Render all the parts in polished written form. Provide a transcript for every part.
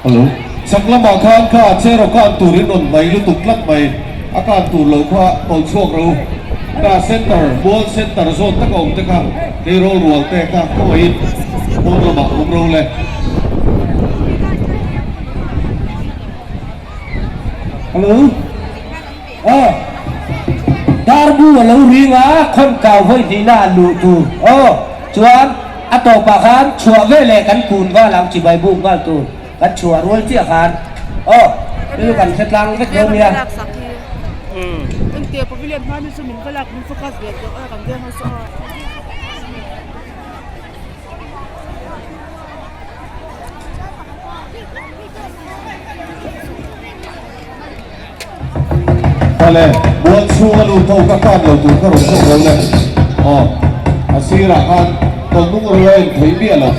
Hello. Chak lamah khan kha cheraw kan tur in rawn hnai lutuk tlat mai. A kan tur lo kha tawlh chhuak ro. Ka center, mual center zawn taka awm te kha tleirawl rual te kha khawngaihin pawn lamah awm ro le. Hello. Aw. Darbu a lo ring a, khawn kau vawi hnihna a luh tur. Aw. Chuan a tawpah khan chhuah veleh kan kun val ang chibai buk nghal tur. Kan chhuah rual chiah khan. Aw. Chu kan hre tlang vek dawn nia. Awle, mual chhunga lut ho ka kap lo tur ka rawn zawk lo le. Aw, a sirah khan tawlhnung ruai a inthei miah lo.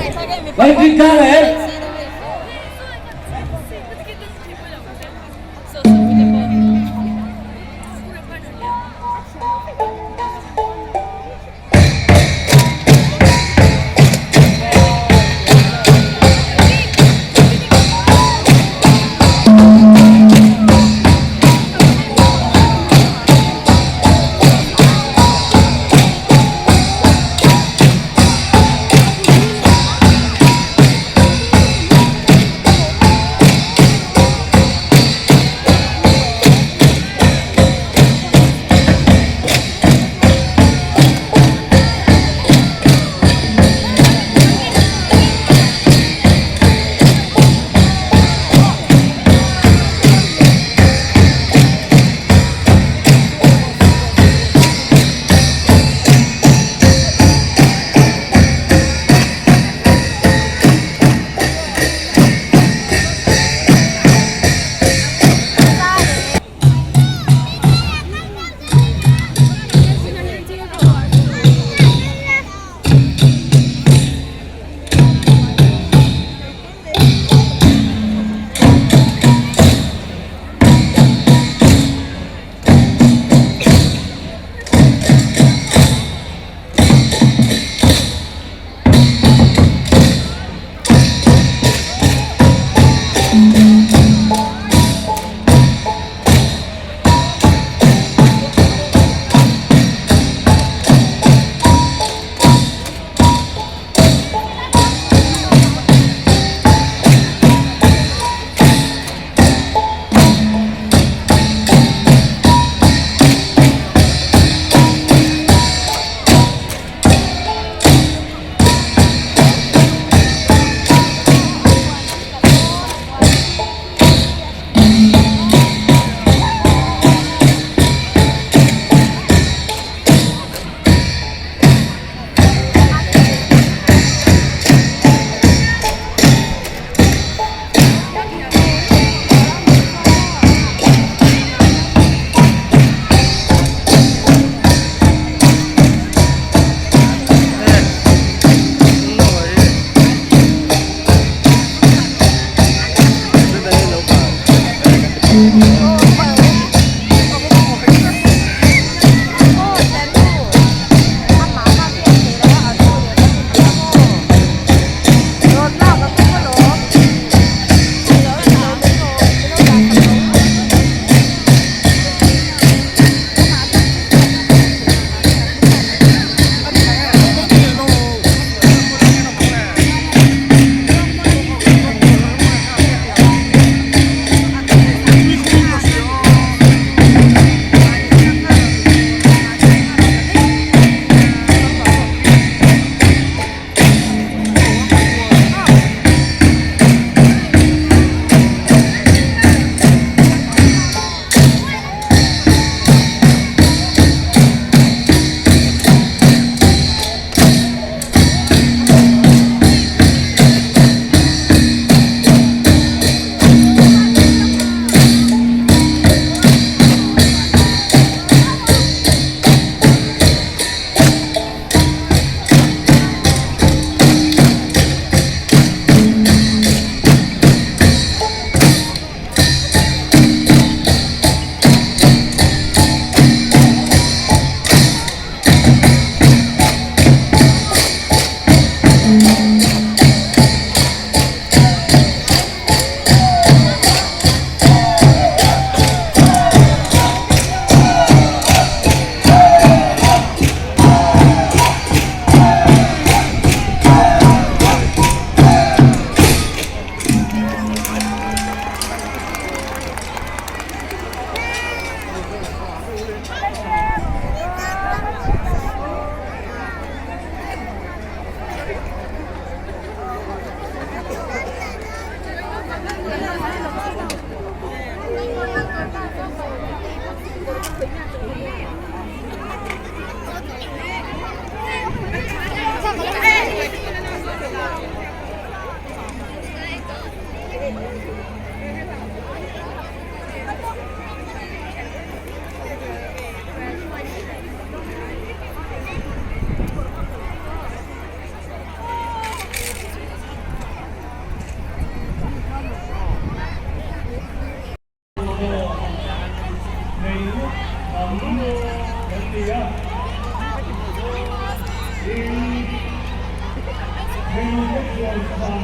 Thenawmte chuan chhan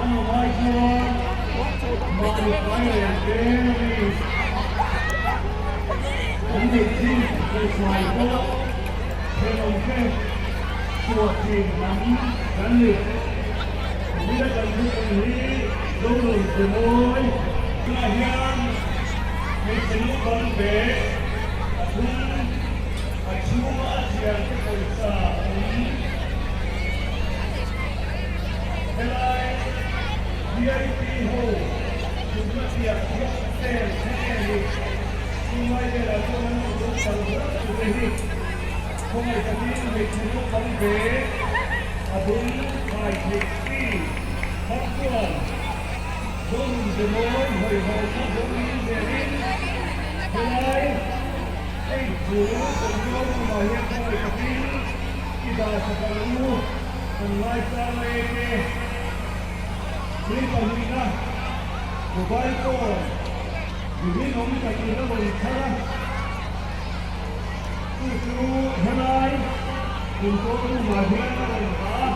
an awm ai chuan mahni fai reng reng a ni. An neih chin pawisa pawh thenawmte chhuah thin lam kan ni. Mila kan thutawm hi Zonun Zemawi tunah hian hmeichhe naupang ve pathum A chhunga a thiante pawisa awm helai VIP ho chhunna piah block vel thleng nge ni chunglai velah chuan an rawn awm kal zel tute hi khawngaih takin hmeichhe naupang ve a dum khai theih chi thar chuan Zonun Zemawi hawihhawmna zo ning zelin helai Hei chu control room ah hian khawngaih takin i dah sak ang u, kan ngaisang a ek e. Thil pahnihna, mobile phone mi rinawm takin a rawn thar a, chu chu helai control room ah hian a rawn dah a,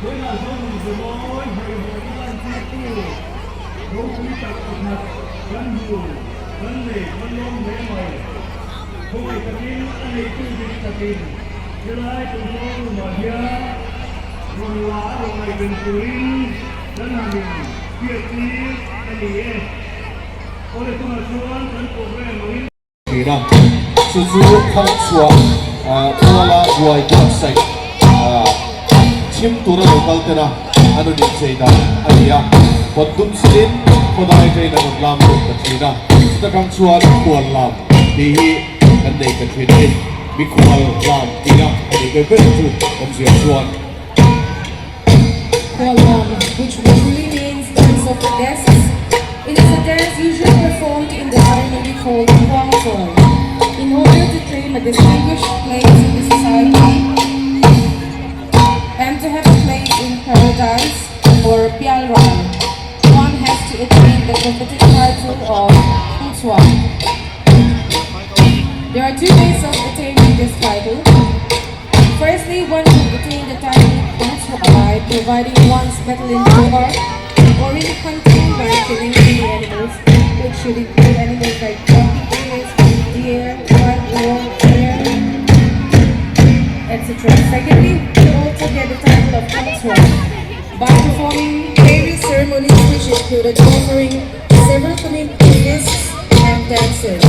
tunah zawng zemawi hawihhawmna lantirtu ropui tak pakhat kan hmu. Kan nei kan lawm hle mai. Khawngaih takin a neitu dik takin helai control room ah hian rawn la a rawn ngaihven turin kan han in hriat tir a ni e. Awle tunah chuan kan program angin. Thin a, chu chu Thangchhuah Puala buai buatsaih chhim tura lo kal tena an rawn inchei dan a ni a, kawt dum silin khawdai vein an rawn lam lut ta thin a, chuta tang chuan khual lam tih hi kan nei ta thin a ni, mikhual lam tih a a nih ber ber chu awmzia chuan. Khual lam, which literally means dance of the guests, it is a dance usually performed in the ceremony called Khuangchawi in order to claim a distinguished place in the society. And to have a place in paradise or Pialral, one has to attain the coveted title of Khuangchawi. There are two ways of attaining this title. Firstly, one can attain the title Khuangchawi by providing one's metal in war or in hunting by killing many animals, which should include animals like donkey, deer, wild boar, hare, etc. Secondly, you also get the title of Khuangchawi by performing various ceremonies which included offering several community feasts and dances.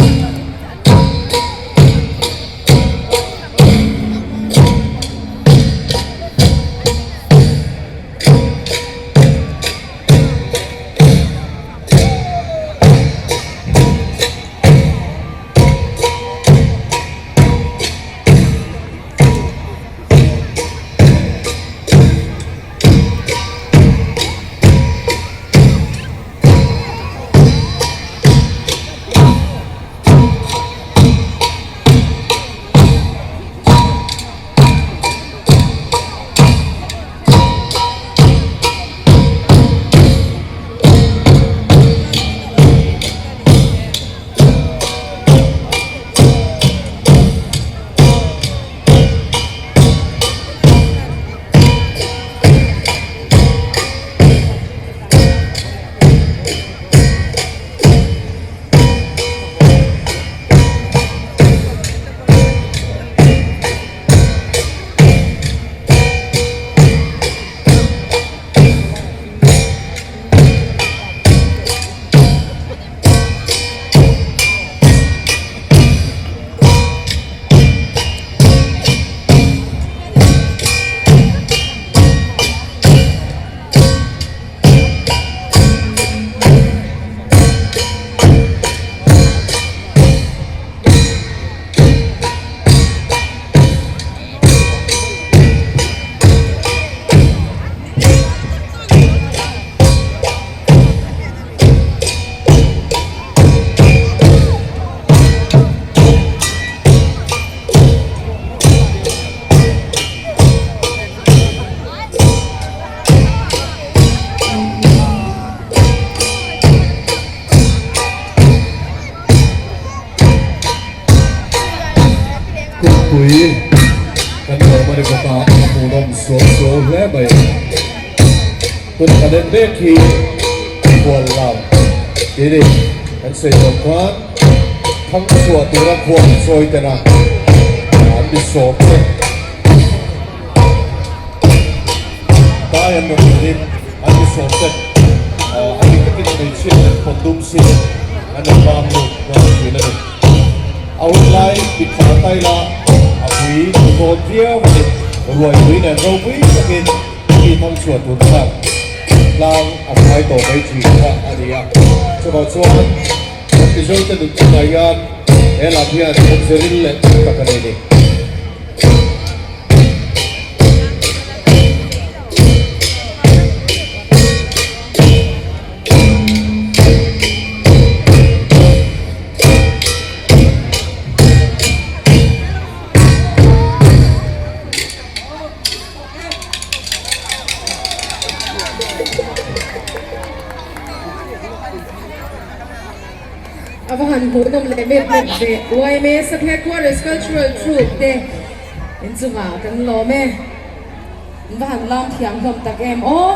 ni bawk a, a hmuhnawm suau suau hle mai. Tun kan en mek hi khual lam tih ni kan sawi dawn khan thang chhuah tura khual chawi tena an mi sawm te tai an rawn rin an mi sawm te a dik takin hmeichhia leh khawn dum sin an rawn bam lut nghal thin a ni. A hun lai mitthla taila a pui dawn viau a ni. Ruaipui nen ropui takin Mi thang chhuah tur khan tlang a phai tawh mai thin kha a ni a. Chuvang chuan kan Mizote nun chungah hian he lam hian awmze ril leh tak a nei ni. A va han hmuhnawm leh mep mep ve. Yma Sap Headquarters Cultural Troupe te inchungah kan lawm e. An va han lam thiam hlawm tak em aw.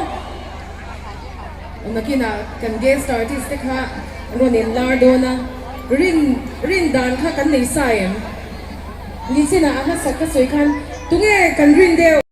Nakinah kan guest artist te kha an rawn inlar dawn a, rin rin dan kha kan nei sa em? Nichinah a hmasak ka sawi khan tunge kan rin deuh?